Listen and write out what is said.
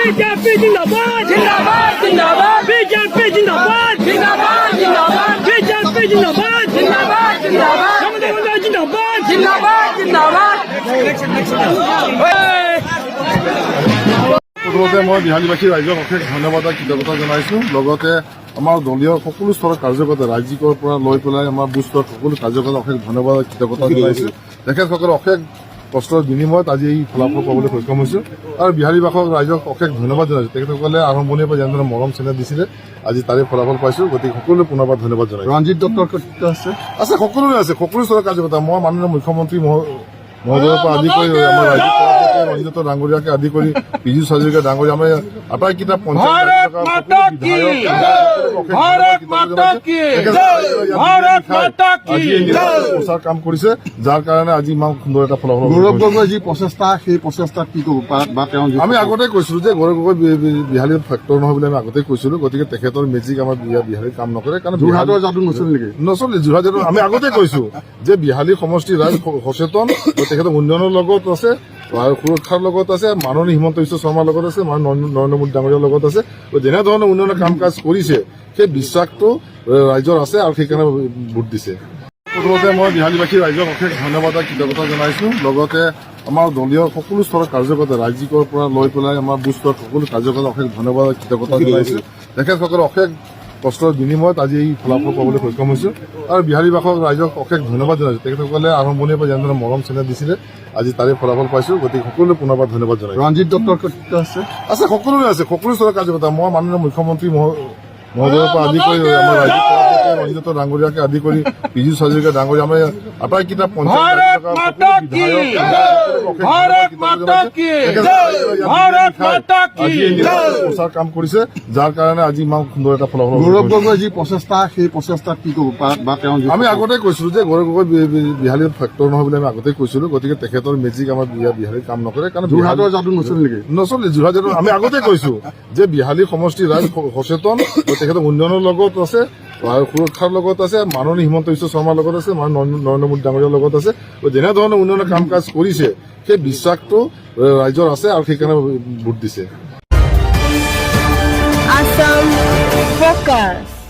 BJP জিন্দাবাদ, জিন্দাবাদ, জিন্দাবাদ। বিজেপি জিন্দাবাদ, জিন্দাবাদ, জিন্দাবাদ। বিজেপি জিন্দাবাদ, জিন্দাবাদ, জিন্দাবাদ। মমতা জিন্দাবাদ, জিন্দাবাদ, জিন্দাবাদ। প্ৰথমতে মই বিহালীবাসী ৰাইজক অশেষ ধন্যবাদ আৰু কৃতজ্ঞতা জনাইছোঁ। লগতে আমাৰ দলীয় সকলো স্তৰৰ কাৰ্যকৰ্তা, ৰাজ্যিকৰ পৰা লৈ পেলাই আমাৰ বুথ স্তৰৰ সকলো কাৰ্যকৰ্তা অশেষ ধন্যবাদ আৰু কৃতজ্ঞতা জনাইছোঁ। তেখেতসকলে অশেষ কষ্টৰ বিনিময়ত আজি এই ফলাফল পাবলৈ সক্ষম হৈছোঁ আৰু বিহালীবাসক ৰাইজক অশেষ ধন্যবাদ জনাইছোঁ। তেখেতসকলে আৰম্ভণিৰ পৰা যেনেধৰণে মৰম চেনেহ দিছিলে, আজি তাৰে ফলাফল পাইছোঁ। গতিকে সকলোৱে পুনৰবাৰ ধন্যবাদ জনাইছোঁ। ৰঞ্জিত দত্তৰ কৃতিত্ব আছে? আছে, সকলোৰে আছে, সকলো স্তৰৰ কাৰ্যকৰ্তা। মই মাননীয় মুখ্যমন্ত্ৰী মহোদয়ৰ পৰা আদি কৰি আমাৰ ৰাজ্যিক সভাপতি ৰঞ্জিত দত্ত ডাঙৰীয়াকে আদি কৰি পীযুষ হাজৰিকা ডাঙৰীয়া, আমাৰ আটাইকেইটা পঞ্চায়ত ভাৰত মাতা কি! ভাৰত মাতা কি! আজি এই প্ৰচাৰ কাম কৰিছে, যাৰ কাৰণে আজি ইমান সুন্দৰ এটা ফলাফল গৌৰৱ গগৈৰ যি প্ৰচেষ্টা, সেই প্ৰচেষ্টাত কি ক'ব বা তেওঁ যি আমি আগতে কৈছিলো যে গৌৰৱ গগৈ বিহালী ফেক্টৰ নহয় বুলি আমি আগতে কৈছিলো। গতিকে তেখেতৰ মেজিক আমাৰ বিহালীত কাম নকৰে, কাৰণ যোৰহাটৰ যাদু নচলে নেকি? নচলে যোৰহাট। আমি আগতে কৈছো যে বিহালী সমষ্টিৰ ৰাইজ সচেতন আৰু তেখেতৰ উন্নয়নৰ লগত আছে আৰু সুৰক্ষাৰ লগত আছে, মাননীয় হিমন্ত বিশ্ব শৰ্মাৰ লগত আছে, মাননীয় নৰেন্দ্ৰ মোদী ডাঙৰীয়াৰ লগত আছে। যেনেধৰণে উন্নয়নৰ কাম কাজ কৰিছে, সেই বিশ্বাসটো ৰাইজৰ আছে আৰু সেইকাৰণে ভোট দিছে। প্ৰথমতে মই বিহালীবাসী ৰাইজক অশেষ ধন্যবাদ আৰু কৃতজ্ঞতা জনাইছোঁ। লগতে আমাৰ দলীয় সকলো স্তৰৰ কাৰ্যকৰ্তা, ৰাজ্যিকৰ পৰা লৈ পেলাই আমাৰ বুথ স্তৰৰ সকলো কাৰ্যকৰ্তা অশেষ ধন্যবাদ আৰু কৃতজ্ঞতা জনাইছোঁ। তেখেতসকলে অশেষ কষ্টৰ বিনিময়ত আজি এই ফলাফল পাবলৈ সক্ষম হৈছোঁ আৰু বিহালীবাসক ৰাইজক অশেষ ধন্যবাদ জনাইছোঁ। তেখেতসকলে আৰম্ভণিৰ পৰা যেনেধৰণে মৰম চেনেহ দিছিলে, আজি তাৰে ফলাফল পাইছোঁ। গতিকে সকলোৱে পুনৰবাৰ ধন্যবাদ জনাইছোঁ। ৰঞ্জিত দত্তৰ কৃতিত্ব আছে? আছে, সকলোৰে আছে, সকলো স্তৰৰ কাৰ্যকৰ্তা। মই মাননীয় মুখ্যমন্ত্ৰী মহোদয়ৰ পৰা আদি কৰি আমাৰ ৰাজ্যিক সভাপতি ৰঞ্জিত দত্ত ডাঙৰীয়াকে আদি কৰি পীযুষ হাজৰিকা ডাঙৰীয়া, আমাৰ আটাইকেইটা পঞ্চায়ত ভাৰত মাতা কি! ভাৰত মাতা কি! ভাৰত মাতা কি! আজি এই প্ৰচাৰ কাম কৰিছে, যাৰ কাৰণে আজি ইমান সুন্দৰ এটা ফলাফল গৌৰৱ গগৈৰ যি প্ৰচেষ্টা, সেই প্ৰচেষ্টাত কি ক'ব বা তেওঁ যি আমি আগতে কৈছিলো যে গৌৰৱ গগৈ বিহালী ফেক্টৰ নহয় বুলি আমি আগতে কৈছিলো। গতিকে তেখেতৰ মেজিক আমাৰ বিহালীত কাম নকৰে, কাৰণ যোৰহাটৰ যাদু নচলে নেকি? নচলে যোৰহাট। আমি আগতে কৈছো যে বিহালী সমষ্টিৰ ৰাইজ সচেতন আৰু তেখেতৰ উন্নয়নৰ লগত আছে আৰু সুৰক্ষাৰ লগত আছে, মাননীয় হিমন্ত বিশ্ব শৰ্মাৰ লগত আছে, মাননীয় নৰেন্দ্ৰ মোদী ডাঙৰীয়াৰ লগত আছে। যেনেধৰণে উন্নয়নৰ কাম কাজ কৰিছে, সেই বিশ্বাসটো ৰাইজৰ আছে আৰু সেইকাৰণে ভোট দিছে। Assam Focus.